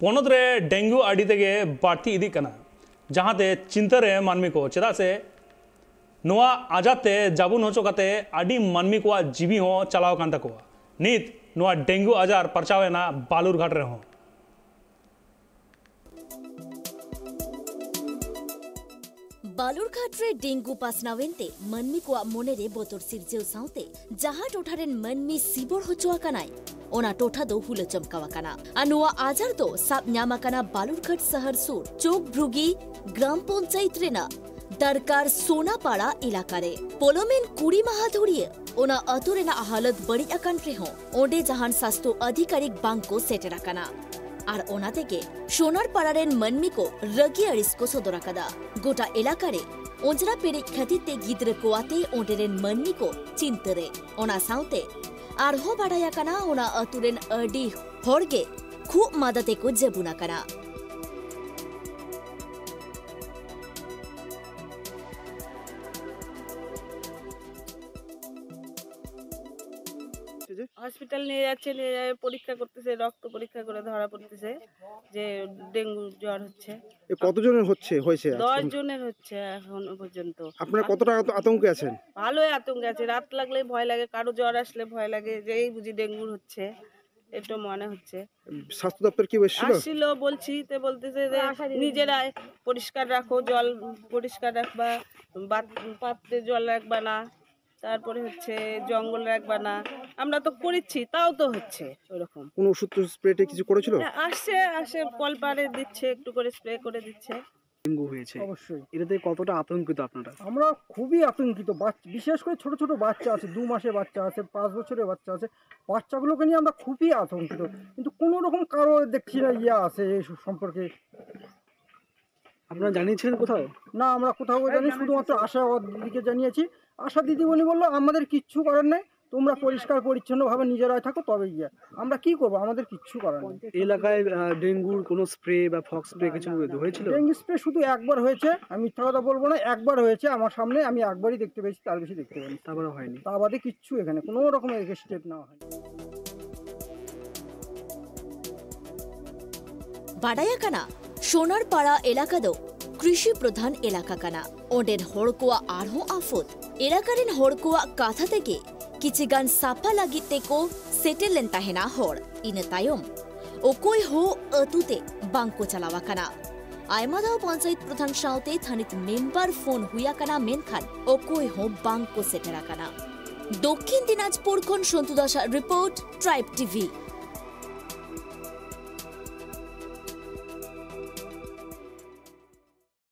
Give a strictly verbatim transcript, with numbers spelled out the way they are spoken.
ᱯᱚᱱᱚᱛ ᱨᱮ ᱰᱮᱝᱜᱩ ᱟᱹᱰᱤ ᱛᱮᱜᱮ ᱵᱟᱹᱲᱛᱤ ᱤᱫᱤᱜ ᱠᱟᱱᱟ, ᱡᱟᱦᱟᱸᱛᱮ ᱪᱤᱱᱛᱟᱹ ᱨᱮ ᱢᱟᱹᱱᱢᱤ ᱠᱚ᱾ ᱪᱮᱫᱟᱜ ᱥᱮ ᱱᱚᱣᱟ ᱟᱡᱟᱨ ᱛᱮ ᱡᱟᱵᱩᱱ ᱦᱚᱪᱚ ᱠᱟᱛᱮ ᱟᱹᱰᱤ ᱢᱟᱹᱱᱢᱤ ᱠᱚᱣᱟᱜ ᱡᱤᱣᱤ ᱦᱚᱸ ᱪᱟᱞᱟᱣ ᱠᱟᱱ ᱛᱟᱠᱚᱣᱟ᱾ ᱱᱤᱛ ᱱᱚᱣᱟ ᱰᱮᱝᱜᱩ ᱟᱡᱟᱨ ᱯᱟᱨᱪᱟᱣ ᱮᱱᱟ ᱵᱟᱞᱩᱨᱜᱷᱟᱴ ᱨᱮᱦᱚᱸ᱾ ᱵᱟᱞᱩᱨᱜᱷᱟᱴ ᱨᱮ ᱰᱮᱝᱜᱩ ᱯᱟᱥᱱᱟᱣ ᱮᱱᱛᱮ ᱢᱟᱹᱱᱢᱤ ᱠᱚᱣᱟᱜ ᱢᱚᱱᱮ ᱨᱮ ᱵᱚᱛᱚᱨ ᱥᱤᱨᱡᱟᱹᱣ ᱥᱟᱶᱛᱮ ᱡᱟᱦᱟᱸ ᱴᱚᱴᱷᱟ ᱨᱮᱱ ᱢᱟᱹᱱᱢᱤ ᱥᱤᱵᱚᱲ ᱦᱚᱪᱚ ᱟᱠᱟᱱᱟᱭ, ᱚᱱᱟ ᱴᱚᱴᱷᱟ ᱫᱚ ᱦᱩᱞᱟᱹ ᱪᱚᱢᱠᱟᱣ ᱟᱠᱟᱱᱟ᱾ ᱟᱨ ᱱᱚᱣᱟ ᱟᱡᱟᱨ ᱫᱚ ᱥᱟᱵ ᱧᱟᱢ ᱟᱠᱟᱱᱟ ᱵᱟᱞᱩᱨᱜᱷᱟᱴ ᱥᱟᱦᱟᱨ ᱥᱩᱨ ᱪᱳᱠᱵᱷᱨᱩᱜᱤ ᱜᱨᱟᱢ ᱯᱚᱧᱪᱟᱭᱮᱛ ᱨᱮᱱᱟᱜ ᱫᱟᱨᱠᱟᱨ ᱥᱳᱱᱟᱯᱟᱲᱟ ᱮᱞᱟᱠᱟ ᱨᱮ᱾ ᱯᱚᱞᱚᱢᱮᱱ ᱠᱩᱲᱤ ᱢᱟᱦᱟ ᱫᱷᱩᱨᱤᱭᱟᱹ ᱚᱱᱟ ᱟᱹᱛᱩ ᱨᱮᱱᱟᱜ ᱦᱟᱞᱚᱛ ᱵᱟᱹᱲᱤᱡ ᱟᱠᱟᱱ ᱨᱮᱦᱚᱸ ᱚᱸᱰᱮ ᱡᱟᱦᱟᱱ ᱥᱟᱥᱛᱷᱚ ᱟᱫᱷᱤᱠᱟᱨᱤᱠ ᱵᱟᱝ ᱠᱚ ᱥᱮᱴᱮᱨ ᱟᱠᱟᱱᱟ᱾ ᱟᱨ ᱚᱱᱟ ᱛᱮᱜᱮ ᱥᱳᱱᱟᱨᱯᱟᱲᱟ ᱨᱮᱱ ᱢᱟᱹᱱᱢᱤ ᱠᱚ ᱨᱟᱹᱜᱤ ᱟᱹᱲᱤᱥ ᱠᱚ ᱥᱚᱫᱚᱨ ᱟᱠᱟᱫᱟ᱾ ᱜᱚᱴᱟ ᱮᱞᱟᱠᱟ ᱨᱮ ᱚᱸᱡᱽᱨᱟ ᱯᱮᱨᱮᱡ ᱠᱷᱟᱹᱛᱤᱨ ᱛᱮ ᱜᱤᱫᱽᱨᱟᱹ ᱠᱚ ᱟᱛᱮ ᱚᱸᱰᱮ ᱨᱮᱱ ᱢᱟᱹᱱᱢᱤ ᱠᱚ ᱪᱤᱱᱛᱟᱹ ᱨᱮ᱾ ᱚᱱᱟ ᱥᱟᱶᱛᱮ ᱟᱨᱦᱚᱸ ᱵᱟᱰᱟᱭ ᱟᱠᱟᱱᱟ, ᱚᱱᱟ ᱟᱹᱛᱩ ᱨᱮᱱ ᱟᱹᱰᱤ ᱦᱚᱲ ᱜᱮ ᱠᱷᱩᱜ ᱢᱟᱫᱟ ᱛᱮᱠᱚ ᱡᱟᱹᱵᱩᱱ ᱟᱠᱟᱱᱟ᱾ হসপিটাল নিয়ে যাচ্ছে, নিয়ে যায় পরীক্ষা করতেছে, রক্ত পরীক্ষা করে ধরা পড়তেছে যে ডেঙ্গু জ্বর হচ্ছে। এ কতজনের হচ্ছে হয়েছে আজ দশ পর্যন্ত? জনের হচ্ছে এখনো পর্যন্ত। আপনারা কতটা আত- আতঙ্কে আছেন? ভালোই আতঙ্কে আছে, রাত লাগলে ভয় লাগে, কারো জ্বর আসলে ভয় লাগে যে এই বুঝি ডেঙ্গু হচ্ছে, এটা মনে হচ্ছে। স্বাস্থ্য দপ্তর কি এসেছিল? আসছিল, বলছি, তে বলতেছে যে নিজেরাই পরিষ্কার রাখো, জল পরিষ্কার রাখবা, বাত- পাত্রে জল রাখবা না, তারপরে হচ্ছে জঙ্গল রাখবা না। আমরা তো করেছি, তাও তো হচ্ছে ওরকম। কোনো ওষুধ স্প্রে কিছু করেছিল? হ্যাঁ, আসছে, আসে কল পারে দিচ্ছে, একটু করে স্প্রে করে দিচ্ছে। ডেঙ্গু হয়েছে, অবশ্যই। এটাতে কতটা আতঙ্কিত আপনারা? আমরা খুবই আতঙ্কিত। বাচ- বিশেষ করে ছোট ছোট বাচ্চা আছে, দু মাসের বাচ্চা আছে, পাঁচ বছরের বাচ্চা আছে, বাচ্চাগুলোকে নিয়ে আমরা খুবই আতঙ্কিত। কিন্তু কোনো রকম কারো দেখছি না ইয়ে আছে এই সম্পর্কে। আপনারা জানিয়েছিলেন কোথাও? না, আমরা কোথাও জানি, শুধুমাত্র আশা দিদিকে জানিয়েছি। আশা দিদিমণি বললো, আমাদের কিচ্ছু করার নেই, তোমরা পরিষ্কার পরিচ্ছন্নভাবে নিজেরাই থাকো, তবে গিয়ে আমরা কি করবো, আমাদের কিচ্ছু করার নেই। এই এলাকায় আহ, ডেঙ্গুর কোনো স্প্রে বা ফগ স্প্রে কিছু হয়েছিল? ডেঙ্গু স্প্রে শুধু একবার হয়েছে, আমি মিথ্যা কথা বলবো না, একবার হয়েছে আমার সামনে, আমি একবারই দেখতে পেয়েছি, তার বেশি দেখতে পাইনি। তারপরে হয়নি। তা বাদে কিচ্ছু এখানে কোনো রকম স্টেপ নেওয়া হয়নি। ᱵᱟᱰᱟᱭ ᱟᱠᱟᱱᱟ, ᱥᱳᱱᱟᱨᱯᱟᱲᱟ ᱮᱞᱟᱠᱟ ᱫᱚ ᱠᱨᱤᱥᱤ ᱯᱨᱚᱫᱷᱟᱱ ᱮᱞᱟᱠᱟ ᱠᱟᱱᱟ᱾ ᱚᱸᱰᱮᱱ ᱦᱚᱲ ᱠᱚᱣᱟᱜ ᱟᱨᱦᱚᱸ ᱟᱯᱷᱚᱛ, ᱮᱞᱟᱠᱟ ᱨᱮᱱ ᱦᱚᱲ ᱠᱚᱣᱟᱜ ᱠᱟᱛᱷᱟ ᱛᱮᱜᱮ ᱠᱤᱪᱷᱤ ᱜᱟᱱ ᱥᱟᱯᱷᱟ ᱞᱟᱹᱜᱤᱫ ᱛᱮᱠᱚ ᱥᱮᱴᱮᱨ ᱞᱮᱱ ᱛᱟᱦᱮᱱᱟ ᱦᱚᱲ᱾ ᱤᱱᱟᱹ ᱛᱟᱭᱚᱢ ᱚᱠᱚᱭ ᱦᱚᱸ ᱟᱹᱛᱩ ᱛᱮ ᱵᱟᱝ ᱠᱚ ᱪᱟᱞᱟᱣ ᱟᱠᱟᱱᱟ᱾ ᱟᱭᱢᱟ ᱫᱷᱟᱣ ᱯᱚᱧᱪᱟᱭᱮᱛ ᱯᱨᱚᱫᱷᱟᱱ ᱥᱟᱶᱛᱮ ᱛᱷᱟᱱᱤᱛ ᱢᱮᱢᱵᱟᱨ ᱯᱷᱳᱱ ᱦᱩᱭ ᱟᱠᱟᱱᱟ, ᱢᱮᱱᱠᱷᱟᱱ ᱚᱠᱚᱭ ᱦᱚᱸ ᱵᱟᱝ ᱠᱚ ᱥᱮᱴᱮᱨ ᱟᱠᱟᱱᱟ᱾ ᱫᱚᱠᱠᱷᱤᱱ ᱫᱤᱱᱟᱡᱽᱯᱩᱨ ᱠᱷᱚᱱ ᱥᱚᱱᱛᱩ ᱫᱟᱥᱟᱜ ᱨᱤᱯᱳᱨᱴ, ᱴᱨᱟᱭᱤᱵᱽ ᱴᱤᱵᱷᱤ᱾